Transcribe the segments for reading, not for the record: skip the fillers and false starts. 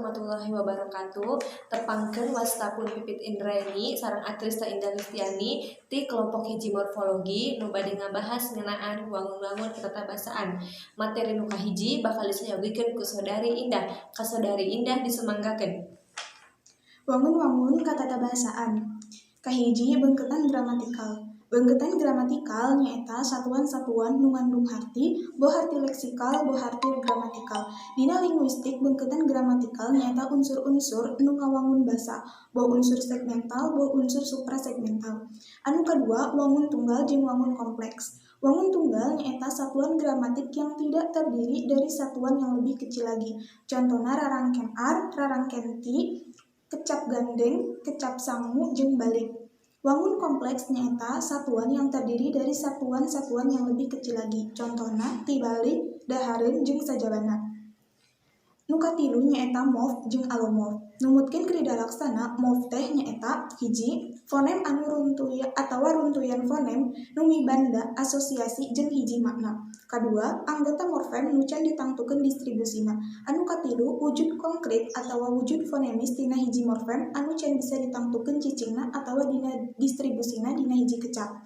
Warahmatullahi wabarakatuh. Tepangkeun, wasta pun Pipit Indrayani sareng Atrista Indah Listiani ti kelompok 1 morfologi nu bade ngabahas ngeunaan wangun-wangun ketatabasaan. Materi nu kahiji bakal disayogikeun ku Saudari Indah. Ka Saudari Indah disumanggakeun. Wangun-wangun katatabasaan. Kahiji, beungkeutan gramatikal. Beungkeutan gramatikal nyaeta satuan-satuan nu ngandung harti, boh harti leksikal, boh harti gramatikal. Dina linguistik, beungkeutan gramatikal nyaeta unsur-unsur nu ngawangun basa, boh unsur segmental, boh unsur suprasegmental. Anu kadua, wangun tunggal jeung wangun kompleks. Wangun tunggal nyaeta satuan gramatik yang tidak terdiri dari satuan yang lebih kecil lagi. Contona rarangken ar, rarangken ti, kecap gandeng, kecap sangu, jeung balik. Wangun kompleks nyaeta satuan yang terdiri dari satuan-satuan yang lebih kecil lagi. Contona tibalik, dahareun, jeung sajabana. Nu katilu nyaeta morf jeung alomorf. Numutkeun Kridalaksana, morf teh nyaeta: 1. Fonem anu runtuyan atawa runtuyan fonem nu mibanda asosiasi jeung hiji makna. Kadua, anggota morfem nu can ditangtukeun distribusina. Anu katilu, wujud konkret atawa wujud fonemis tina hiji morfem anu can bisa ditangtukeun cicingna atawa dina distribusina dina hiji kecap.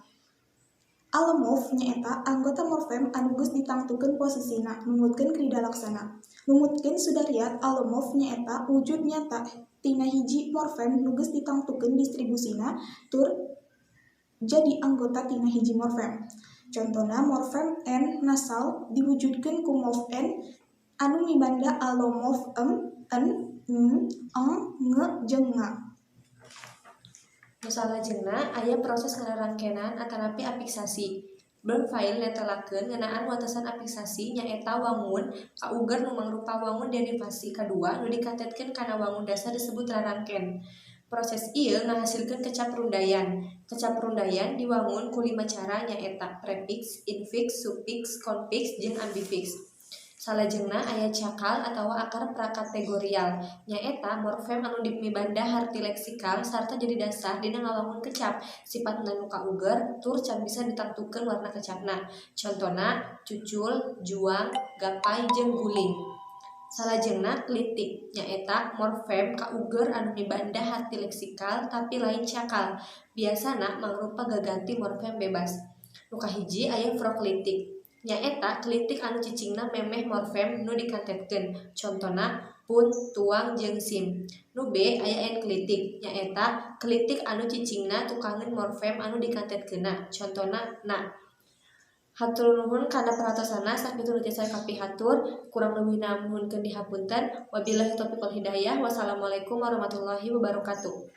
Alomorf nyaeta anggota morfem anu geus ditangtukeun posisina numutkeun Kridalaksana. Numutkeun Sudaryat, alomorf nyaeta wujud nyata tina hiji morfem nu geus ditangtukeun distribusina tur jadi anggota tina hiji morfem. Contona morfem n nasal diwujudkeun ku morf n anu mibanda alomorf em, en, ng, eng, nge, jeung nga. Nu salajengna aya proses ngararangkenan atanapi afiksasi. Bernfeind netelakeun ngeunaan watesan afiksasi nyaeta wangun kauger nu mangrupa wangun derivasi kadua nu dikantetkeun kana wangun dasar disebut rarangken. Proses ieu ngahasilkeun kecap rundayan. Kecap rundayan diwangun ku lima cara, nyaeta prefiks, infiks, sufiks, konfiks, jeung ambifiks. Salajengna aya cakal atawa akar prakategorial, nyaeta morfem anu mibanda harti leksikal sarta jadi dasar dina ngawangun kecap, sipatna nu kauger tur can bisa ditangtukeun warna kecapna. Contona cucul, juang, gapay jeung guling. Salajengna klitik, nyaeta morfem kauger anu mibanda harti leksikal tapi lain cakal, biasana mangrupa gaganti morfem bebas. Nu kahiji aya proklitik, nyaeta klitik anu cicingna memeh morfem nu dikantetkeun, contona pun, tuang jeung sim. Nu B aya enklitik, nyaeta klitik anu cicingna tukangeun morfem anu dikantetkeunna, contona na. Hatur nuhun kana perhatosanna. Sakitu nu tiasa kapihatur, kurang leuwihna muhunkeun dihapunten. Wabillahi taufiq wal hidayah, wassalamualaikum warahmatullahi wabarakatuh.